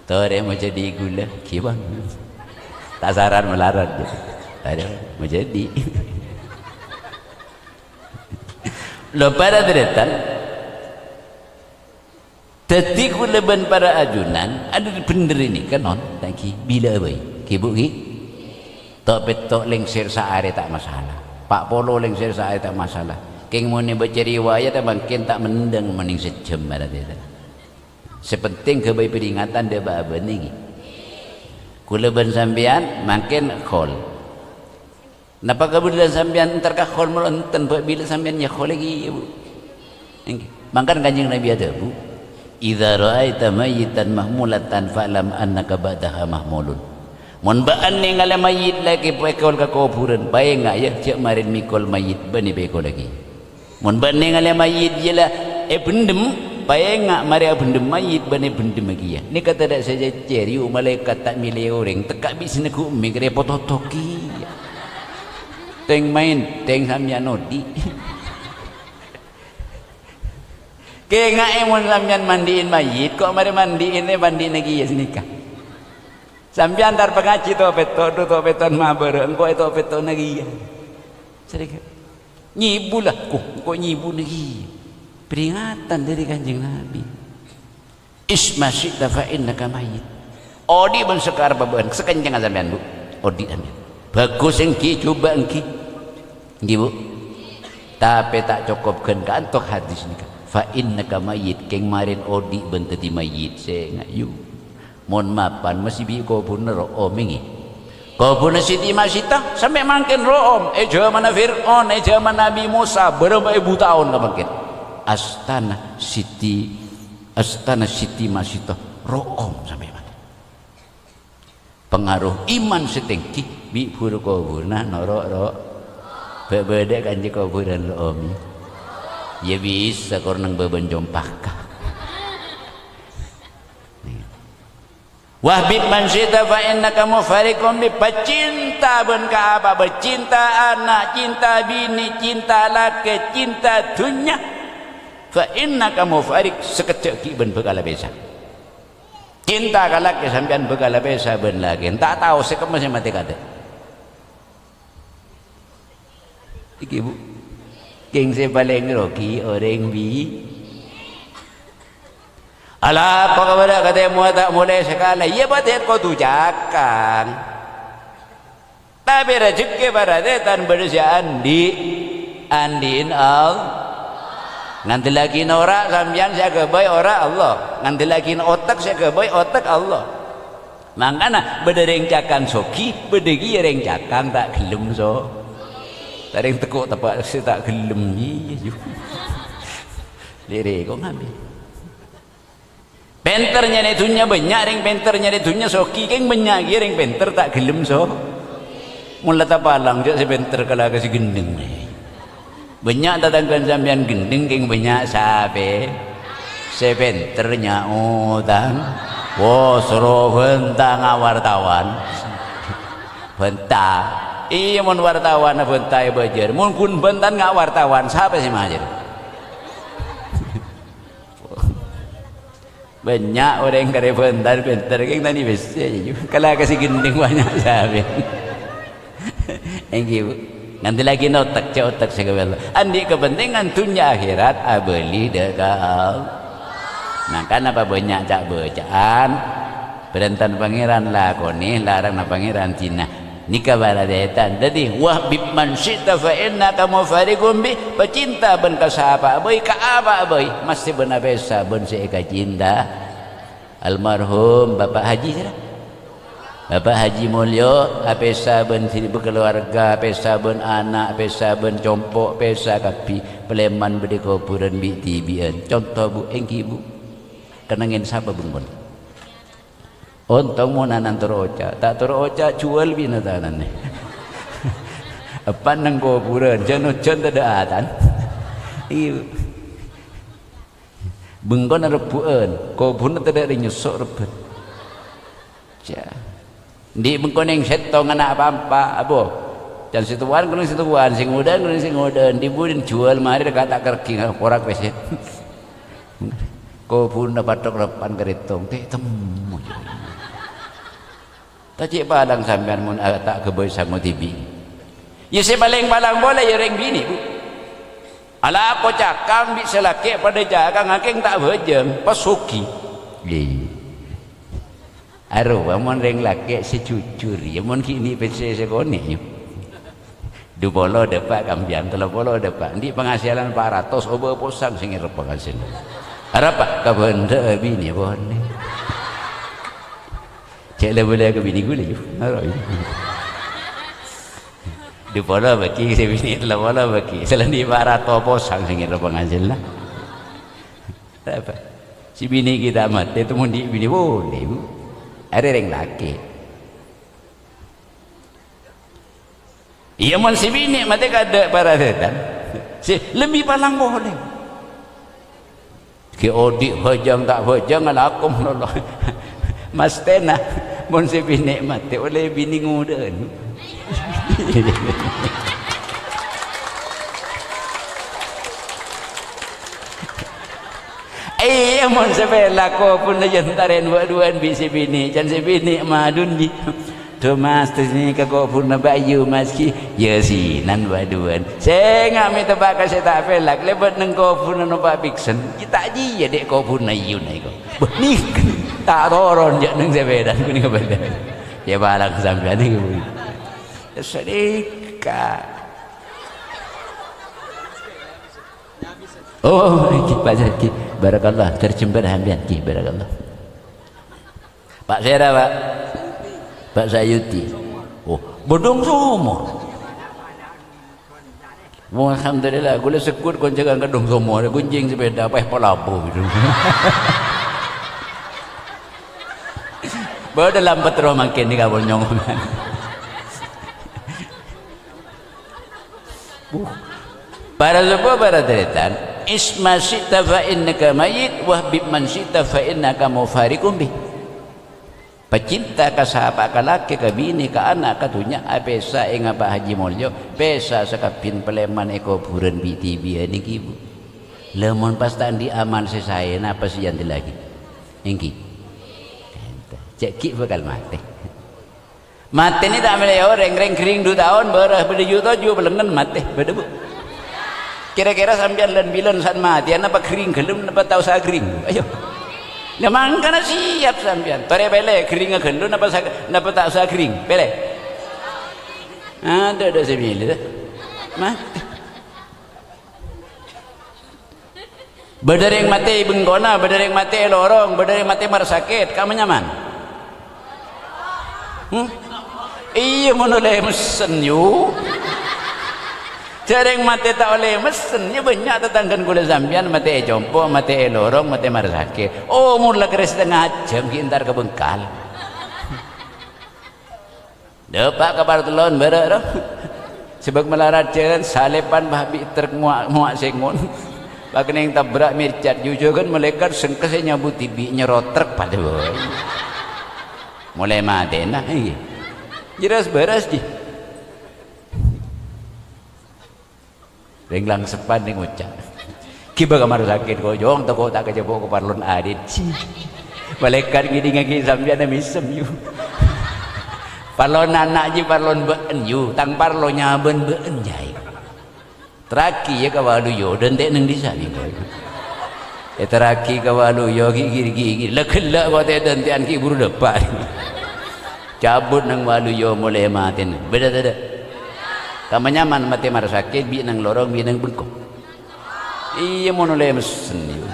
Torè majâdi' ghulâ, ghi, Bang. Ta' saran malarat, jâ. Torè majâdi'. Lho, para tarètan. Dhâddhi ghulâ bân para ajunan, adâ' bhender ini, kan, non? Ta' ghi, bilâ bhâi. Ghi, Bu, ghi? To'-petto' lèngsèr saarè ta' masalah. Pa' polo lèngsèr saarè ta' masalah. Kèng mon è bâca riwayat, mangkèn ta' mendhâng mending sajhâm, para tarètan. Sè pentèng ghâbây peringatan dâ' bâ-abâna ghi. Ghulâ bân sampèyan mangkèn khol. Napa kabhendherrân sampèyan entar ka khol molo enten, bâ' bilâ sampèyan nyèkhol ghi, ya, Bu? Èngghi. Mangkana Kanjeng Nabi adhâbu, "Idza ra'aita mayyitan mahmulatan fa'lam annaka ba'daha mahmulun." Mon bâ'ân nèngalè mayyit la èkol ka kobhurân, paènga', ya, jhâ' marèn mèkol mayyit bâ'na èpèkol ghi. Mon bâ'ân nèngalè mayyit jiyâ la èbhendhem, paènga' marè abhendhem mayyit bân èbhendhem kèya. Nèka tadâ' sè cècèr, yu, malaèkat ta' mèlè orèng, tekka' bi' sè neggu' mè' karè pototto kèya. Tèng maèn, tèng sampèyan odi'. Kènga'è mon sampèyan mandi'in mayyit, ko' marè mandi'in è mandi'na kèya sanèka. Sampèyan tar pangajhi to'-petto', dhu to'-petto'an mabârâ, engko' è to'-petto'na kèya. Sanèka. Nyibu la, ko', ko' nyibuna ghi. Peringatan dâri Kanjeng Nabi. "Isy ma syi'ta fa innaka mayyit." Odi' bân sakarebbhâ bâ'ân, sakencengnga sampèyan, Bu. Odi' sampèyan. Bhâghus èngghi, jhubâ' èngghi. Èngghi, Bu. Tapè ta' cokop ghân kaantos hadis nèka. "Fa innaka mayyit," kèng marèn odi' bân dhâddhi mayyit, sènga', yu. Mon mapan mastè bi' kobhurna ro'om, èngghi. Kobhurna Siti Masita sampè' mangkèn ro'om, è jhâmanna Fir'aun, è jhâmanna Nabi Musa, bârâmpa èbu taon ka mangkèn. Astana Siti, astana Siti Masita ro'om sampè' mangkèn. Pangaruh iman sè tèngghi bi' buru kobhurna noro' ro-, bâ-, bâdâ kanjeng kobhurân ro'om. Ya bisa kor neng bâbân compaka. Wahbib man syi'ta fa innaka mufariqun bi, pacinta bân ka apa bhâi, cinta ana', cinta binè, cinta lakè, cinta dhunnya. Fa innaka mufariq, sakejjhâ' ghi' bân bhâkal pèsa. Cinta ka lakè sampèyan bhâkal pèsa bân lakè, ta' tao sè kemma sè matè kadâ'. Iki, Bu. Kèng sè palèng rogi orèng bi-, Alako ka bâdâ katèmowa ta' molè sakalè, iyâ patè kodhu cakang. Tapè rajhekkè para tarètan bâdâ sè andi', andi'na Allah. Ngandellaghi nora' sampèyan sè aghâbây ora' Allah. Ngandellaghi otak sè aghâbây otak Allah. Mangkana bâdâ rèng cakang soghi, bâdâ kèya rèng cakang ta' ghellem so-, ta' rèng tekko' teppa' sè ta' ghellem, iyâ, yu. Lèrè ko' ngambi. Pènter nyarè dhunnya bânnya', rèng pènter nyarè dhunnya soghi, kèng bânnya' kèya rèng pènter ta' ghellem so-, Mon la tapalang, jhâ' sè pènter kala ka sè ghendheng. Bânnya' tatangghâna sampèyan ghendheng, kèng bânnya' sapè sè pènter nyaotang. Wo, soro bhânta nga' wartawan. Bhânta. Iyâ, mon wartawanna bhânta èbâjâr. Mon ghun bhânta nga' wartawan, sapa sè majâr? Bânnya' orèng karè bhânta pènter, kèng ta' nèbâsa, yu. Kala ka sè ghendheng bânnya' sapè. Èngghi, Bu. Ngandellaghi otek, jhâ' otek sè kabello. Andi' kapentèngan dhunnya akhèrat, abâli dâ' ka Allah. Mangkana pabânnya' ca'-bâca'an. Parèntana Pangèran lakonè, laranganna Pangèran jhina. Nèka para tarètan. Dhâddhi, "Wahbib man syi'ta fa innaka mufariqun bih." Pacinta bân ka sapa'a bhâi, ka apa'a bhâi, mastè bân apèsa bân sè èkacinta. Almarhum Bapak Haji sèra? Bapak Haji Mulyo, apèsa bân sè kaluarga, apèsa bân ana', apèsa bân compo', apèsa kabbhi. Palèman bâdâ kobhurân bi'-dhibi'ân. Conto, Bu, èngghi, Bu. Kennengngè sapa bengkona? Ontong mon anan toro' oca', ta' toro' oca' juwâl binatangna. Eppa' neng kobhurân, jân-ojân tadâ' atan. Iyâ. Bengkona rebbhu'ân, kobhurna tadâ' rèng nyosso' rebbhâ. Jâ. Andi' bengko neng sèttong ana' pa-empa', abo. Can sè towa'an kenneng sè towa'an, sè ngodâ'ân kenneng sè ngodâ'ân, andi' budina juwâl marè rèka ta' kerghi, korak pèssè. Kobhurna pathok reppan karèttong, ta' temmo. Ta' cè' palang sampèyan mon a-, ta' ghâbây sango dhibi'. Iyâ, sè palèng palang polè iyâ rèng binè', Bu. Alako cakang bi' sè lakè' padâ cakang, akèng ta' bhâjâng, pas soghi. Iyâ. Arowa mon rèng lakè' sè jujur, iyâ, mon ghi' nè' pèssè sè konè', iyâ. Du polo dâpa' kabbhiyân, tello polo dâpa'. Andi' panghasilan pa' ratos, obâ posang sè ngèrep panghasilan. Arapa? Kabhendhâ'â binè' polè. Cè' la bâlâ ka binè ghulâ, yu. Aro, yu. Du polo bâgi sè binè', tello polo bâgi. Sè la andi' pa' ratos posang sè ngèrep panghasilan. Arapa? Sè binè' ghi' ta' matè, temmo andi' binè' polè, Bu. Arè rèng lakè'. Iyâ, mon sè binè' matè kadâ' para tarètan. Sè lebbi palang polè. Ghi' odi' bhâjâng ta' bhâjâng alako malolo. Mastèna, mon sè binè' matè ollè binè' ngodâ'ân. Iyâ, mon sè pèlak kobhurna èyantarè bâ' duwâ'ân bi' sè binè', can sè binè' madun, jhi. Dhu, Mas, terros nèka kobhurna Pak Yu, Mas, ghi. Yâ, sinan bâ' duwâ'ân. Sènga' mè' teppa' ka sè ta' pèlak, lèbât neng kobhurna nompa' pèksan. Ghi' ta' jiyâ dâ' kobhurna Yu nèko. Bâh, nèka ta' toron jâ' neng sèpèdhâ, ghun nèka bâdâ. Yâ, palang sampèyan nèko, Bu. Yâ, sanèka. Oh, ghi, Pak Zaki. Barakallah, terjembar sampèyan, ghi, barakallah. Pak sèra, Pak? Pak Sayuti. Oh, Bâdhung Somor. Oh, alhamdulillah, ghulâ segghut konjhângan ka Bâdhung Somor, ghunjing sepeda, pèh palabo gitu. Bâdâ lampet roh mangkèn nèka, pon nyongongan. Uh. Para sepuh, para tarètan, "Ish ma syi'ta fa innaka mayyit, wahbib man syi'ta fa innaka mufariqun bih." Pacinta ka sapa, ka lakè, ka binè, ka ana', ka dhunnya, apèsa èngapa Haji Mulyo, pèsa sakabbhiyân palèman è kobhurân bi'-dhibi'ân èngghi, Bu. Lha mon pas ta' andi' amal sè saè, napa sè èandellaghi? Èngghi. Cè' ghi' bhâkal matè. Matèna ta' mèlè orèng, rèng ghâring du taon, bârâs bâdâ ju-toju, bâlângen matè, bâdâ, Bu. Kèra-kèra sampèyan lan bilân sa'at matèyan, napa ghâring ghâllu, napa ta' osa ghâring? Ayo. Lah, mangkana siap sampèyan. Torè pèlè, ghâringnga ghâllu, napa sa-, napa ta' osa ghâring? Pèlè. Adâ', adâ' sè mèlè, ta? Matè. Bâdâ rèng matè è bengkona, bâdâ rèng matè è lorong, bâdâ rèng matè marsakèt, ka'amma nyaman? Hmm? Iyâ, mon ollè messen, yu. Jhâ' rèng matè ta' ollè messen, yâ bânnya' tatangghâna ghulâ sampèyan matè è compo', matè è lorong, matè marsakèt. Oh, mon la karè satengnga jhâm ghi' entar ka bengkal. Dâpa' ka partellon bârâ' rowa. Sabâb malarat jhâlân, salèpan bâ' bi' trek mowa', mowa' sèngon. Pakennèng tabbhârâ' mèrcèt, jhujhâghân malaèkat sengka sè nyabut dhibi' nyerot trek padâ bhâi. Molaè matèna, iyâ. Jeras-bâras, jhi. Rèng langseppan rèng ngoca', "Ghibâ ka maro sakèt, kojong, tako' ta' kajhâbhâ' ka parlon adit." Malaèkat ngèdingngaghi sampèyan mèsem, yu. Parlon ana', jhi, parlon bâ'en, yu. Tang parlo nyabân bâ'en, jhâi. Terraghi, yâ, ka Waluyo, dântè' neng dissa' nèko. Èterraghi ka Waluyo, ghi', ghi', ghi', ghi'. La ghellâ' kotè dântè'an ghi' buru dâpa'. Cabut neng Waluyo molaè matèna. Bâdâ tadâ'? Ka'amma nyaman matè mara sakèt, bi' neng lorong, bi' neng bengko. Iyâ, mon ollè messen, yu.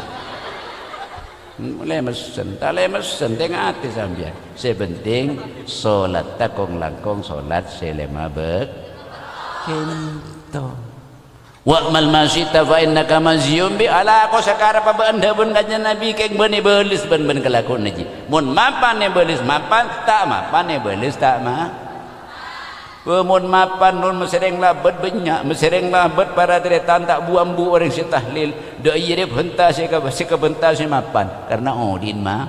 Ollè messen, ta' ollè messen, tè-ngatè sampèyan. Sè penting, solatta kong-langkong solat sè lèma bâk-, kènto. "Wa'mal ma syi'ta fa innaka majziyun bih." Alako sakareppa bâ'en, dhâbuna Kanjeng Nabi, kèng bânnè bâlès bân, bân kalakowanna, jhi. Mon mapan èbâlès mapan, ta' mapan èbâlès ta' ma-, Bâ, mon mapan, non, masèrèng labât bânnya', masèrèng labât para tarètan, ta' bu-ambu orèng sè tahlil. Dâ' iyâ rè bhânta sè ka-, sè kabhânta sè mapan, karna odi'na ma-,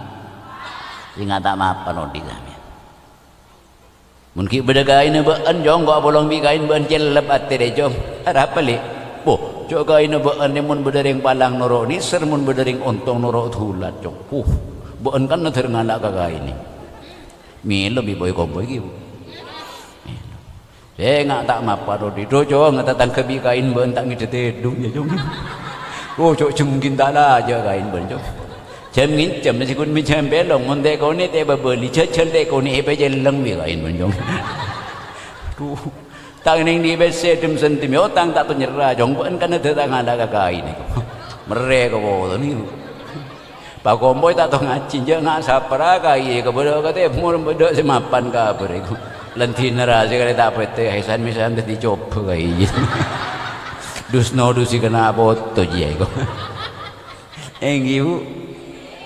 sènga' ta' mapan odi' sampèyan. Mon ghi' bâdâ kaènna bâ'en, Cong, ko' apolong bi' kaèn bâ'en cellep atè rè, Cong. Arapa, Lè'? Bo, jhâ' kaènna bâ'en rè mon bâdâ rèng palang noro' nèser, mon bâdâ rèng ontong noro' dulat, Cong. Huh, bâ'en kan naddhâr ngala' ka kaènna. Mèlo bi' boy-komboy ghi, Bu. Mèlo. Sènga' ta' mapan odi', dhu, Cong, tatangghâ bi' kaèn bâ'en ta' ngèdhâ tèdung, yâ, Cong. Dhu, jhâ' jhângghin ta' lajâ kaèn bâ'en, Cong. Jhâm ngènjhâm, sè ghun mèjhâm pèlong, mon tè-konè tè bâbâli, jhâjhân tè-konè èpècellèng bi' kaèn bâ'en, Cong. Dhu, ta' ngènèng di' pèssè dhâm-sèndhâm, yâ, otang ta' tao nyerra, Cong, bâ'en kan naddhâr ta' ngala' ka kaèn, èko. Merrè ka potona, Bu. Pakompoy ta' tao ngajhi, jhâ' nga' sapra ka iyâ, ka bâdâ ka tèmor, bâdâ sè mapan kabhâr èko. Lendina ra sè kalè ta' pètè, hèsan-mèsan dhâddhi cobâ ka iyâ. Dus-nodus sè kènè' poto jiyâ èko. Èngghi, Bu.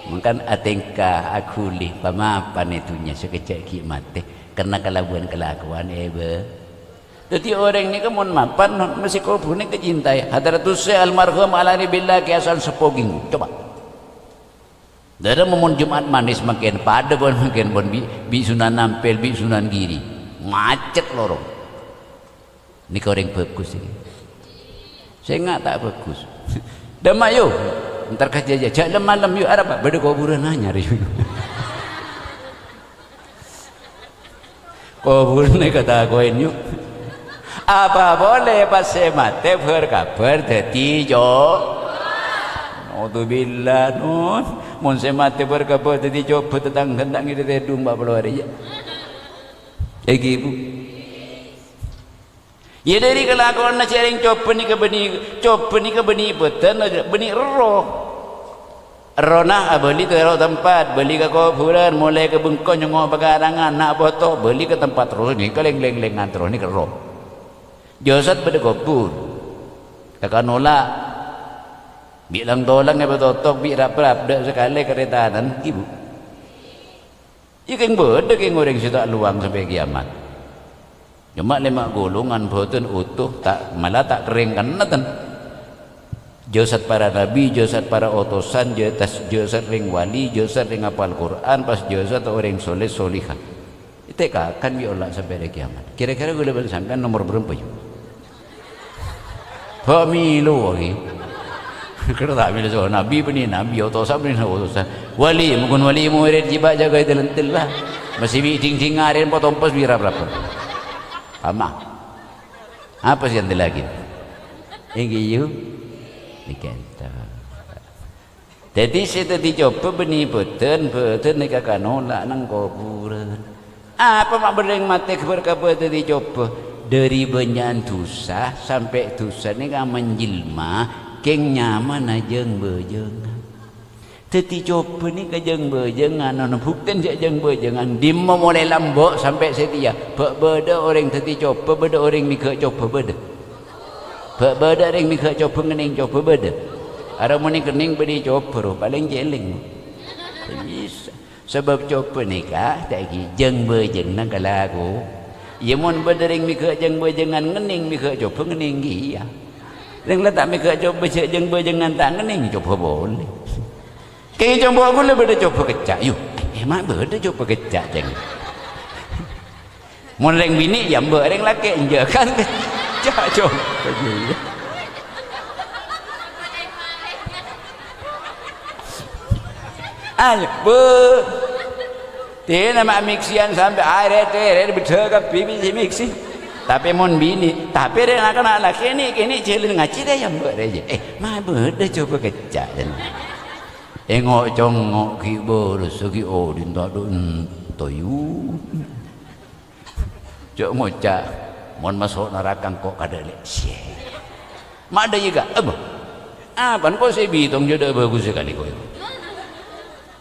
Mangkana atèngka, aghuli, pamapan è dhunnya, sakejjhâ' ghi' matè. Karna kalabân kalakowan, èbâ. Dhâddhi orèng nèka mon mapan, non, mastè kobhurrâ nèka ècintaè. Hadratus Syekh Almarhum Al-Arif Billah Kè Hasan Seppo Ginggu. Coba. Dârâmma mon Jumat Manis mangkèn, padâ pon mangkèn pon bi', bi' Sunan Ampel, bi' Sunan Giri. Macet lorong. Nèka orèng bhâghus nèka. Sènga' ta' bhâghus. Dâmma, yu. Entar ka jhâjâ, jhâ' lem-malem, yu. Arapa? Bâdâ kobhurân anyar, yu. Kobhurrâ èkatako'è, yu. Apa polè pas sè matè bhâr-kabhâr dhâddhi co-, Naudzubillah, non. Mon sè matè bhâr-kabhâr dhâddhi cobâ, tatangghâna ta' ngèdhâ tèdung pa' polo arè, yâ. Èngghi, Bu. Yâ, dhâri kalakowanna sè rèng cobâ nèka bânnè, cobâ nèka bânnè bâdân, bânnè erroh. Errohna abâli terro tempat, bâli ka kobhurân, molaè ka bengko nyongngo' pakarangan, na' poto, bâli ka tempat terros nèka lèng-lèng-lèngan terros nèka erroh. Jasad bâdâ kobhur. Kakanola'. Bi' lang-tolang èpatotok, bi' rap-rap, dâ' sakalè karetanan, ghi, Bu. Yâ, kèng bâdâ kèng orèng sè ta' lowang sampè' kèyamat. Coma lèma' golongan bhâdhân utuh, ta', mala ta' kerrèng kanna', ten. Jasad para nabi, jasad para otosan, jasad, jasad rèng wali, jasad rèng apal Qur'an, pas jasad orèng soleh solihah. Ètèkakan bi' Allah sampè' arè kèyamat. Kèra-kèra kaulâ bân sampèyan nomor bârâmpa, yâ? Bâ' mèlo, ghi. Kèra ta' mèlo soal nabi bânnè nabi, otosan bânnè otosan. Wali, mon ghun wali murid jhibâ jâgâ èdhâlem tella. Masih bi' dhing-dhing arèn potompes bi' rap-rap. Ama. Apa sè èandellaghi? Èngghi, yu. Nèka èntar. Dhâddhi sè dhâddhi cobâ bânnè bhâdhân, bhâdhân nèka kanola' neng kobhurân. Apa ma' bâdâ rèng matè bhâr-kabhâr dhâddhi cobâ? Dhâri bânnya'an dhusa sampè' dhusa nèka manjhilma kèng nyamana jâng-bâjângan. Dhâddhi cobâ nèka jâng-bâjângan, ana buktèna jâ' jâng-bâjângan. Dimma molaè lambâ' sampè' satèya, bâ' bâdâ orèng dhâddhi cobâ, bâdâ orèng mèghâ' cobâ, bâdâ? Bâ' bâdâ orèng mèghâ' cobâ ngennèng cobâ, bâdâ? Ara mon è kennèng bâdâ cobâ, ro, palèng cèlèng. Ta' bisa. Sabâb cobâ nèka ta' ghi jâng-bâjângnga kalako-, Iyâ, mon bâdâ rèng mèghâ' jâng-bâjângan ngennèng, mèghâ' cobâ ngennèng kèya. Rèng la ta' mèghâ' cobâ jâng-bâjângan ta' ngennèng, cobâ polè. Kèng è compo' ghulâ bâdâ cobâ kècca', yu. Eh, ma' bâdâ cobâ kècca', cèng. Mon rèng binè', iyâ, mbâ', rèng lakè', enjâ', kan kècca' cobâ, yu. Ayo, Bu. Dina ma' mèksèyan sampè' arè-terè bâdâ kabbhi bi' sè mèksè. Tapè mon binè', tapè rè na'-kana' la kènè', kènè' jhâlân ngajhi rè, iyâ, mbâ', rè, iyâ. Eh, ma' bâdâ cobâ kècca', jân. Èngo'-congo' ghi' bârâssa ghi' odi' ta' dhu ento, yu. Jhâ' ngoca', "Mon maso' naraka engko' kadhâ' lè'." Sè. Ma' dâ' iyâ, Ka'? Apa? Apa engko' sè bitong jhâ' dâ' bhâghus sakalè, ko'.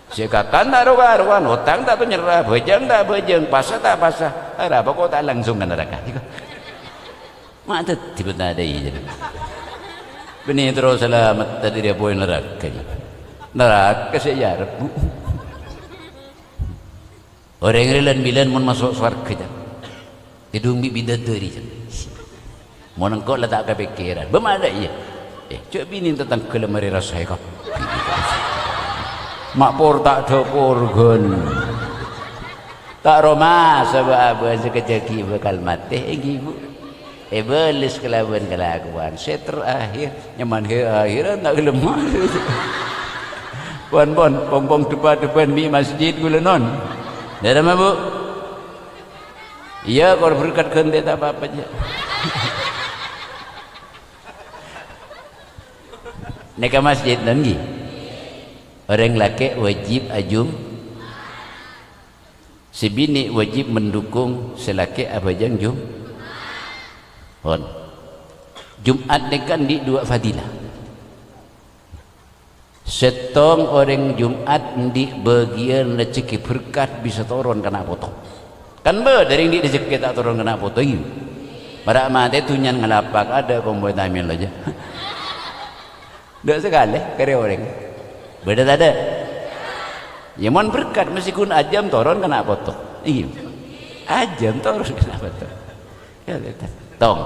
Sè kakan ta' ro-karowan, otang ta' tanyerra, bhâjâng ta' bhâjâng, pasa ta' pasa. Arapa ko' ta' langsung ka naraka? Ma' dhâddhi bhântadhâi, jâ. Bânnè terro salamet dhâri apoy naraka, jâ. Naraka sè èarep, Bu. Orèng rè lan-bilân mon maso' sowarghâ, jâ. Èdhung bi' bidadari, jâ. Mon engko' la ta' kapèkkèran. Bâ' ma' dâ' iyâ. Eh, jhâ' binè tatangghâ la marè rasaè kabbhi. Ma' por ta' dhâpor ghân. Ta' roma sabâ-abâ sakejjhâ' ghi' bhâkal matè, èngghi, Bu. Èbâles kalabân kalakowan. Sè terakhir, nyaman he ahiran ta' ghellem. Pon, pon, pong-pong debâ-debâ'ân bi' masjid ghulâ non. Dârâmma, Bu? Iyâ, kor berkat ghântè ta' apa-apa, jâ. Nèka masjid, ngghi? Orèng lakè' wajib ajum-, sè binè' wajib mendukung sè lakè' abhâjâng jum-, pon. Jum'at nèka andi' duwâ' fadilah. Sèttong orèng Jum'at andi' bâgiyân rejhekkè berkat bisa toron ka na' poto. Kan bâdâ rèng andi' rejhekkè ta' toron ka na' poto, iyâ. Mara matè dhunnyana ngalapak, adâ' kompoy tamèlo jâ. Dâ' sakalè karè orèng. Bâdâ tadâ'? Iyâ, mon berkat, meskipun ajâm toron ka na' poto. Iyâ. Ajâm toron ka na' poto. Iyâ, bhender. Tong.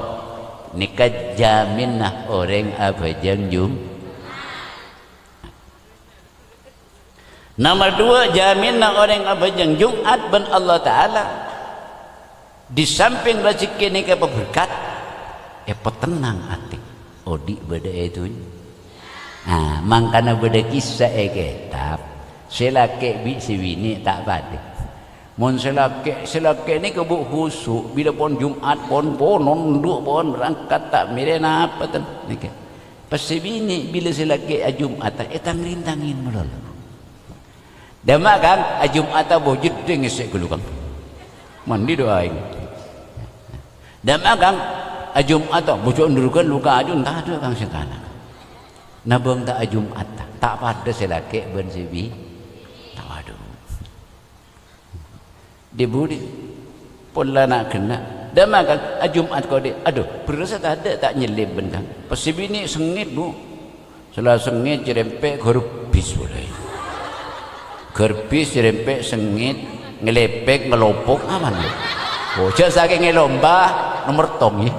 Nèka jaminna orèng abhâjâng Jum-, Nomer duwâ', jaminna orèng abhâjâng Jum'at bân Allah Ta'ala. Di samping rejhekkè nèka paberkat, èpatennang atè. Odi' bâdâ è dhunnya. Nah, mangkana bâdâ kissa è kètab, sè lakè' bi' sè binè' ta' padâ. Mon sè lakè', sè lakè' nèka bu' khusu', bilâ pon Jum'at, pon, pon, nondhu', pon, rangkat ta' mèrè napa ten, nèka. Pas sè binè', bilâ sè lakè' ajum'ata, ètang-rèntangè malolo. Dâmma, Kang, ajum'ata bu' jeddhing ngèssè ghâllu, Kang. Mandi du'aèn. Dâmma, Kang, ajum'ata bu' jhâ' ndurugân luka ajun, tadâ', Kang, sè kana. Nabâng ta' ajum'ata, ta' padâ sè lakè' bân sè bi-, ta' padâ. Di-budi, pola na' ghenna'. Dâmma, Kang, ajum'at kodhi'. Adhu, bherrâssa tadâ' ta' nyellèp bân, Kang. Pas sè binè' sengngèt, Bu. Sala sengngèt, cerempè', ghârbis polè. Ghârbis, cerempè', sengngèt, ngelèpèk, ngelopok, aman, Bu. Oh, jhâ' sakèng èlomba, nomer tong, yâ.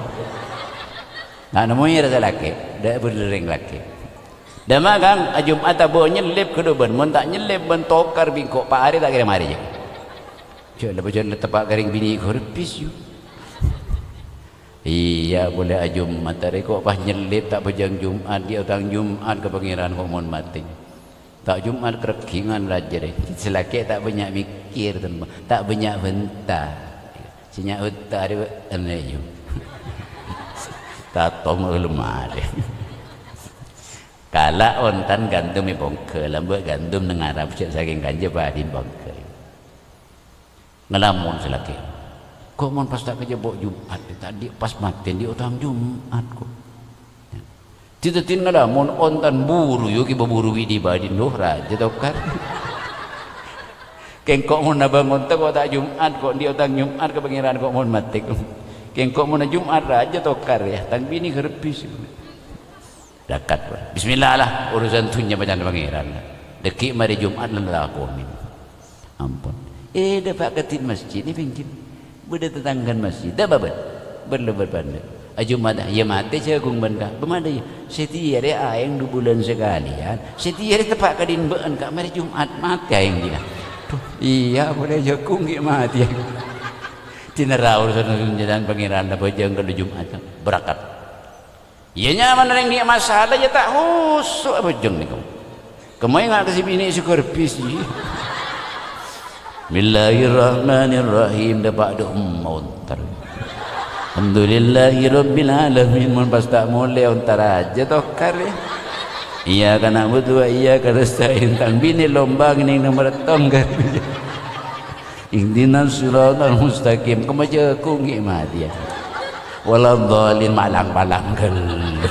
Na' nemmoè rassa lakè', dâ' bhender rèng lakè'. Dâmma, Kang, ajum'ata bu' nyellèp ghâllu bân, mon ta' nyellèp bân tokar bi' engko' pa' arè ta' kèra marè, yâ. Jhâ' la bâjâ la teppa' ka rèng binè' ghârbis, yu. Iyâ, polè ajum'at arè ko' pas nyellèp ta' bhâjâng Jum'at, andi' otang Jum'at ka Pangèran ko' mon matè. Ta' Jum'at karègghingan rajâ rè. Sè lakè' ta' bânnya' mèkkèr, ten, ta' bânnya' bânta. Sè nya' bânta arè, anu, yu. Tatong lemari. Kala' ontan gandum è pongghâl, lambâ' gandum neng Arab, jhâ' sakèng kanjâ padhi pongghâl. Ngalamon sè lakè'. Ko' mon pas ta' kajhâbâ Jum'at, ta' andi' pas matè andi' otang Jum'at, ko'. Dhi-dhâddhiyân ngalamon ontan buru, yu, kèbâ buru bidi-bâdin, duh, rajâ tokar. Kèng ko' mon nabâng onta ko' ta' Jum'at, ko' andi' otang Jum'at ka Pangèran ko' mon matè, ko'. Kèng ko' mon Jum'at rajâ tokar, yâ, tang binè' ghârbis. Dhâkat, Pak. Bismillah lah, urusan dhunnya bâcana Pangèran. Dhâggi' marè Jum'at la lakonè. Ampon. Eh, dâpa' ka dhin masjid nè, pènggir. Bâdâ tatangghâna masjid, dâ' bâbâ. Bâr-lebbâr pandâ'. A, Jum'at, iyâ matè jhâghung bân ka'. Bâ' mandâ, iyâ. Sè tèya rè aèng du bulân sakalèyan. Sè tèya rè teppa' ka dinna' bâ'ân ka', marè Jum'at matè aèng dinna'. Dhu, iyâ, polè jhâghung ghi' matè. Dinna' ra urusan sunjatan Pangèran, la bhâjâng ghâllu Jum'at, bârâkat. Iyâ, nyamana rèng nè' masalah, iyâ ta' khusu' abhâjâng nèko. Kemma enga' ka sè binè' sè garbis, iyâ. Bismillahirrahmanirrahim, dâpa' dhu, hmm, ontar. Alhamdulillahirabbil alamin, mon pas ta' molè ontar ajâ tokar, iyâ. Iyyaka na'budu wa iyyaka nasta'in, tang binè' lomba ngènèng nomer settong garbis. Ihdinas siratal mustaqim, kemma jhâghung ghi' matè, iyâ. Waladhdallin, malang-malang ghâllu.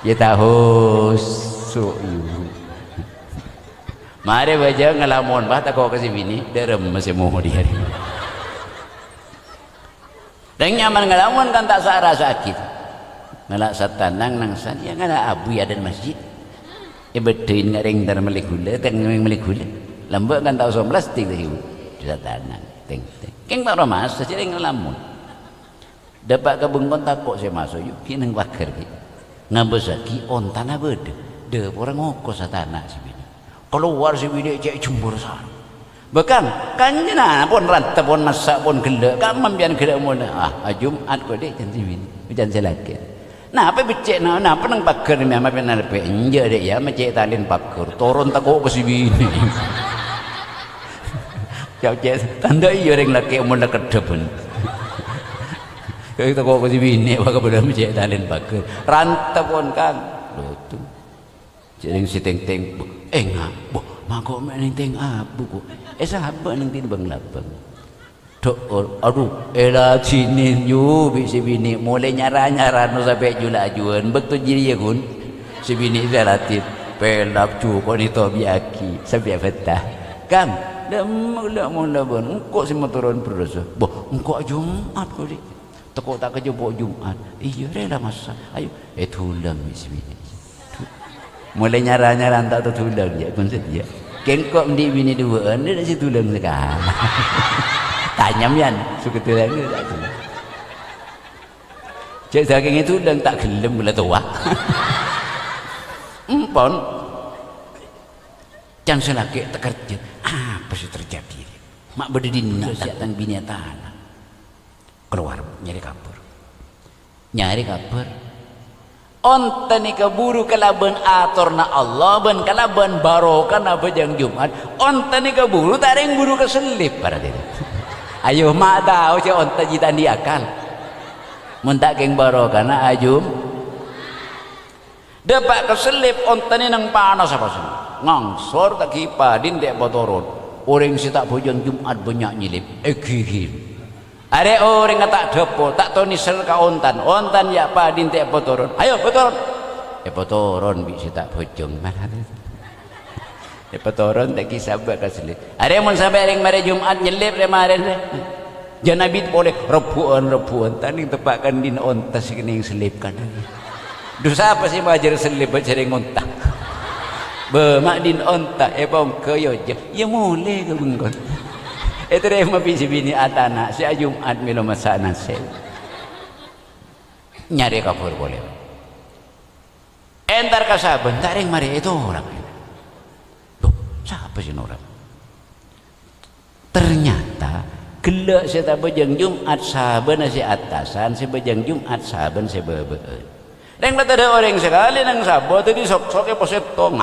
Iyâ ta' khusu', iyâ. Marè bhâjâng ngalamon, bâ tako' ka sè binè', dâremma sè molè arè. Rèng nyamana ngalamon kan ta' sa-, rasa'aghi. Ngala' satanang nang san, iyâ ngala' abu è adâ'na masjid. Èbâddhâi nga' rèng entar mellè ghulâ, tèng rèng mellè ghulâ. Lambâ' kan ta' osom plastik tadi, Bu. Satanang, tèng, tèng. Kèng ta' ora maso', jhâ' rèng ngalamon. Dâpa' ka bengkona tako' sè maso', yu, ghi' neng paghâr, ghi'. Ngabâssaghi ontana bâdâ, dâporra ngokos satana sè binè'. Kalowar sè binè' cè' jembhâr sareng. Bhâkal, kanjâna pon ranta, pon massa', pon ghellâ', ka'emma sampèyan ghellâ' molè. Ah, a, Jum'at ko', Dhi', can sè binè', can sè lakè'. Napa beccè'na, napa neng paghâr mè' mapè nalpè? Enjâ', Dhi', iyâ, ma' cè' talèn paghâr. Toron tako' ka sè binè'. Cè', cè', tandhâ iyâ rèng lakè' mon la keddhâbhân. Tako' ka sè binè', wa kabâdâ ma' cè' talèn paghâr. Ranta pon, Kang. Lho, tu. Jhâ' rèng sè tèng-tèng, bu, enga', bu, mangko' mè' nèng tèng abu, bu. È sabâ' nèng tèmbhâng labâng. Dho'or, adhu, èladhinè, yu, bi' sè binè' molè nyara-nyara no sampè' ju-lajuwân. Bâkto jârèya, ghun, sè binè' sè ladhin, pèlak, jhuko' nè tobiyâghi, sampè' bhânta. Kang, dâ' emma la mon labân, engko' sè matoron bherrâssa. Bo, engko' Jum'at, ko', Dhi'. Tako' ta' kajhubâ' Jum'at. Iyâ, rè la massa'. Ayo, èdulâng bi' sè binè'. Molè nyara-nyara ta' tadulâng, jâ', ghun sadhâjâ. Kèng ko' andi' binè' duwâ'ân, dâ' sè dulâng sakala. Tanyam, yan, sè kadulâng, ta' dulâng. Jâ' sakèng èdulâng, ta' ghellem, la towa. Empon. Can sè lakè' takerjhât. Apa sè terjadi? Ma' bâdâ dinna' sè tang binè' tana. Kalowar, nyarè kabhâr. Nyarè kabhâr. Onta nèka buru kalabân atorna Allah bân kalabân barokana bhâjâng Jum'at. Onta nèka buru ta' rèng buru ka sellèp, para diri. Ayo, ma' tao jâ' onta jiyâ ta' andi' akal. Mon ta' kèng barokana ajum. Dâpa' ka sellèp, ontana neng panassa pasèng. Ngangsor ta' ghi' padin ta' èpatoron. Orèng sè ta' bhâjâng Jum'at bânnya' nyellèp, èghighiri. Arè orèngnga ta' dhâpo, ta' tao nèser ka ontana. Ontana yâ padin ta' èpatoron. Ayo, patoron! Èpatoron bi' sè ta' bhâjâng. Èpatoron ta' ghi' sabâ' ka sellèp. Arè mon sampè' rèng marè Jum'at nyellèp rè marèna rè. Jân abit polè, rebbhu'ân, rebbhu'ân, ta' nèng teppa' kan dhin onta sè kennèng sellèp kan. Dhu sapa sè majâr sellèp bâ' jârèng onta? Bâ, ma' dhin onta, èpongghâ yâ, jâ-, yâ molè ka bengkona. Ètarèma bi' sè binè' atana', sè ajum'at mèlo massa' nasèl. Nyarè kabhâr polè. Entar ka sabâna, ta' rèng marè ètorap. Loh, sapa sè norap? Ternyata, ghellâ' sè ta' bhâjâng Jum'at sabâna sè attasan, sè bhâjâng Jum'at sabâna sè bâbâ'ân. Rèng la tadâ' orèng sakalè neng sabâ, dhâddhi sok-sok èposèttong,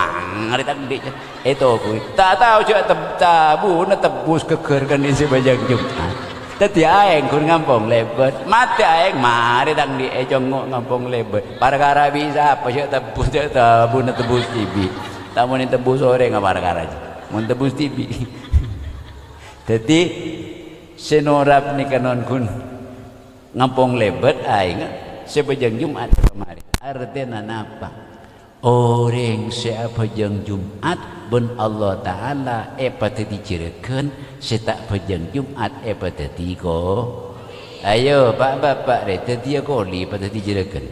ngarè ta' andi'. Ètokowè. Ta' tao jâ' teb-, tabuna tebbus ghâggâr kandhin sè bhâjâng Jum'at. Dhâddhi aèng ghun ngampong lèbât. Matè aèng, marè ta' andi' ècongngo' ngampong lèbât. Parkara bi' sapa jâ' tebbus, jâ' tabuna tebbus dhibi'. Ta' monè tebbus orèng parkara jâ'. Mon tebbus dhibi'. Dhâddhi, sè norap nèka non ghun ngampong lèbât aèngnga sè bhâjâng Jum'at samarè. Artèna napa? Orèng sè abhâjâng Jum'at bân Allah Ta'ala èpadhâddhi jârâghân, sè ta' bhâjâng Jum'at èpadhâddhi ko-, ayo, pa'-bapa' rè, dhâddhiyâ koli padhâddhi jârâghân.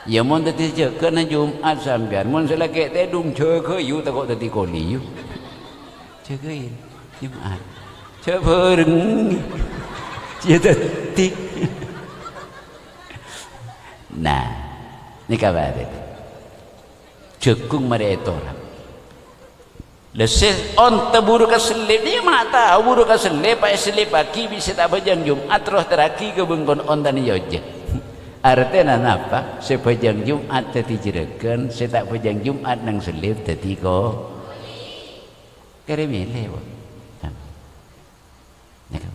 Yâ, mon dhâddhi jâgâna Jum'at sampèyan, mon sè lakè' tèdung jâgâ, yu, tako' dhâddhi koli, yu. Jâgâi Jum'at. Jhâ' bhâreng. Jhâ' dhâddhi. Nah, nèka bâdâ. Jhâghung marè ètorap. Lha, sè onta buru kasellip, iyâ ma' tao buru kasellip, pas èsellippaghi bi' sè ta' abhâjâng Jum'at, terros èterraghi ka bengkona ontana, iyâ, ojhâ. Artèna napa? Sè abhâjâng Jum'at dhâddhi jhârâghân, sè ta' abhâjâng Jum'at neng sellip dhâddhi ko-, kèrè mèlè, Bu. Nèka.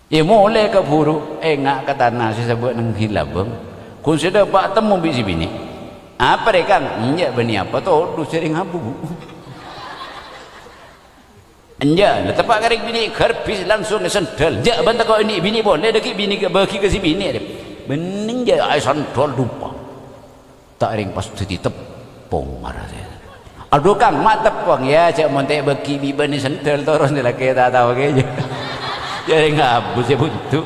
Iyâ, molè kabhuru, enga' ka tana sè sabâ' neng hilabâng. Ghun sè dâpa' temmo bi' sè binè'. Apa rè, Kang? Enjâ' bânnè apa todus sèrèng abu, Bu. Enjâ', la teppa' ka rèng binè' ghârbis langsung èsendhâl. Enjâ' bân tako' andi' binè' polè, dâggi' binè' ka bâgi ka sè binè', rè. Bânnè enjâ' aèsendhâl dupa. Ta' rèng pas dhâddhi teppong, mara. Adhu, Kang, ma' teppong, yâ, jhâ' mon ta' èbâgi bi' bânnè sendhâl, toros nèlakè ta' tao kèya. Jhâ' rèng abu sè buntu.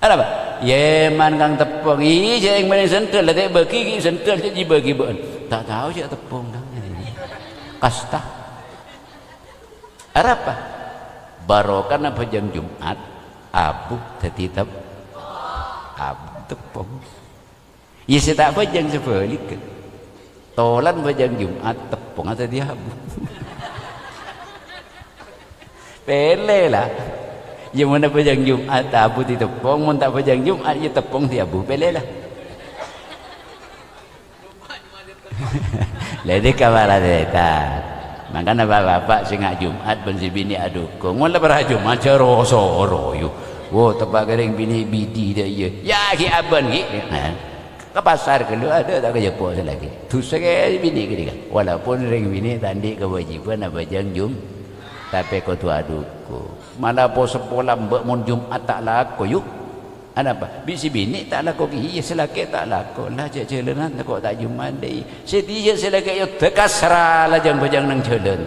Arapa? Yâ, man, Kang, teppong. Iyâ, jhâ' rèng bânnè sendhâl, la ta' èbâgi ghi' sendhâl, jhâ' èbâgi bâ'na. Ta' tao jhâ' teppong, Kang. Kasta. Arapa? Barokana abhâjâng Jum'at, abu dhâddhi tep-, abu teppong. Iyâ, sè ta' abhâjâng sabhâligghâ. Tolan abhâjâng Jum'at, teppongnga dhâddhi abu. Pèlè, la. Iyâ, mon abhâjâng Jum'at, abu dhâddhi teppong. Mon ta' abhâjâng Jum'at, iyâ, teppong dhâddhi abu. Pèlè, la. Lha, nèka para tarètan. Mangkana pa-, bapa' sè nga' Jum'at bân sè binè' adhukung. Mon la para Jum'at, jhâ' ro-soro, yu. Wo, teppa' ka rèng binè' bidi dâ' iyâ. Yâ, ghi' abân, ghi'. Nah, ka pasar ghâllu, adâ' ta' kajhâpo' sè lakè. Dhusa kè binè' ghânèka. Walaupun rèng binè' ta' andi' kawâjibhân abhâjâng Jum-, tapè kodhu adhukung. Mala po-, sapola mbâ' mon Jum'at ta' lako, yu. Anapa? Bi' sè binè' ta' lako kèya, sè lakè ta' lako. La, jhâ' jhâlânan, tako' ta' Jum'at, dâi. Sè dhiyâ sè lakè, yâ, dâ-, kasra lajâng-bhâjâng neng jhâlân.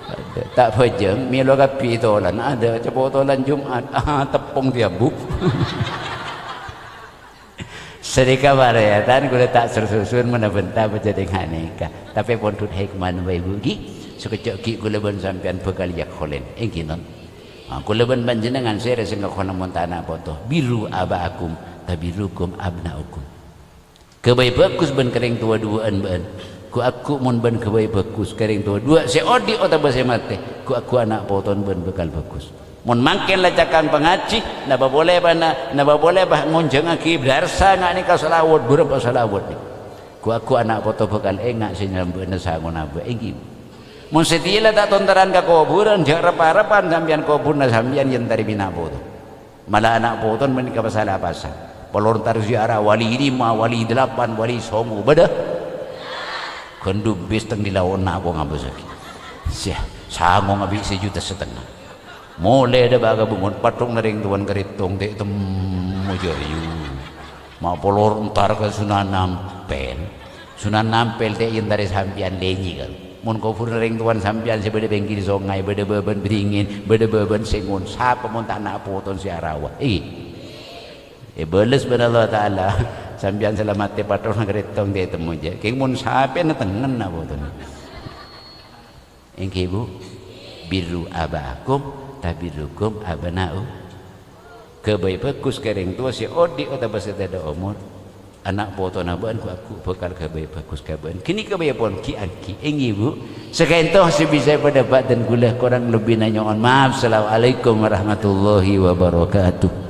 Adâ', ta' bhâjâng, mèlo kabbhi tolan. Adâ', capo' tolan Jum'at. Ah, teppong dhâddhi abu. Sanèka para tarètan, kaulâ ta' ser-susun manabi bhânta pajhât è ghânèka. Tapè pondhut hikmana, Bapak Ibu, ghi. Sakejjhâ' ghi' kaulâ bân sampèyan bhâkal èyakolèn. Èngghi, non? Ah, kaulâ bân panjhennengngan sèrè sè ngakola mon ta' ana' poto. Birru aba'akum, tabirrukum abna'ukum. Ghâbây bhâghus bân ka rèng towa duwâ'ân bâ'ân. Ghu-, agghu' mon bâ'ân ghâbây bhâghus ka rèng towa duwâ' sè odi' otabâ sè matè. Ghu-, agghu' ana' potona bâ'ân bhâkal bhâghus. Mon mangkèn la cakang pangajhi, napa polè bâ'na, napa polè bâ ngonjhângaghi darsa nga' nèka salawat, bârâmpa salawat nèka. Ghu-, agghu' ana' poto bhâkal enga' sè nyalambâ'âna sangona bâ', èngghi. Mon satèya la ta' tontarran ka kobhurân, jhâ' rep-arebbhân sampèyan kobhurrâ sampèyan èyentarè bi' ana' poto. Mala ana' potona panèka pasala pasang. Polor entar ziarah wali lima, wali delapan, wali songo. Bâdâ? Ghândhu bis teng di laonna apa ngabâsaghi. Syah, sango ngabi' sajuta satengnga. Molè dâ' bâ' ka bungkona, pathok narèng towan karètong, ta' temmo jâ, yu. Ma' polor entar ka Sunan Ampel. Sunan Ampel ta' èyentarè sampèyan lènyi, kan. Mon kobhurrâ rèng towana sampèyan sè bâdâ pèngghir songay, bâdâ bâbân bringin, bâdâ bâbân sèngon, sapa mon ta' ana' potona sè arawa? Èngghi. Èbâles bân Allah Ta'ala. Sampèyan salamet, pathok neng karètong, ta' temmo jâ. Kèng mon sapèna tengngen ana' potona. Èngghi, Bu? Birru aba'akum, tabirrukum abna'u. Ghâbây bhâghus ka rèng towa sè odi' otabâ sè tadâ' omor. Ana' potona bâ'ân ghu-, agghu' bhâkal ghâbây bhâghus ka bâ'ân. Ghânèka bhâi pon ghi'-angghi'. Èngghi, Bu? Saka'ènto sè bisa èpadhâpa' dân kaulâ, korang lebbina nyo'on maaf. Assalamualaikum warahmatullahi wabarakatuh.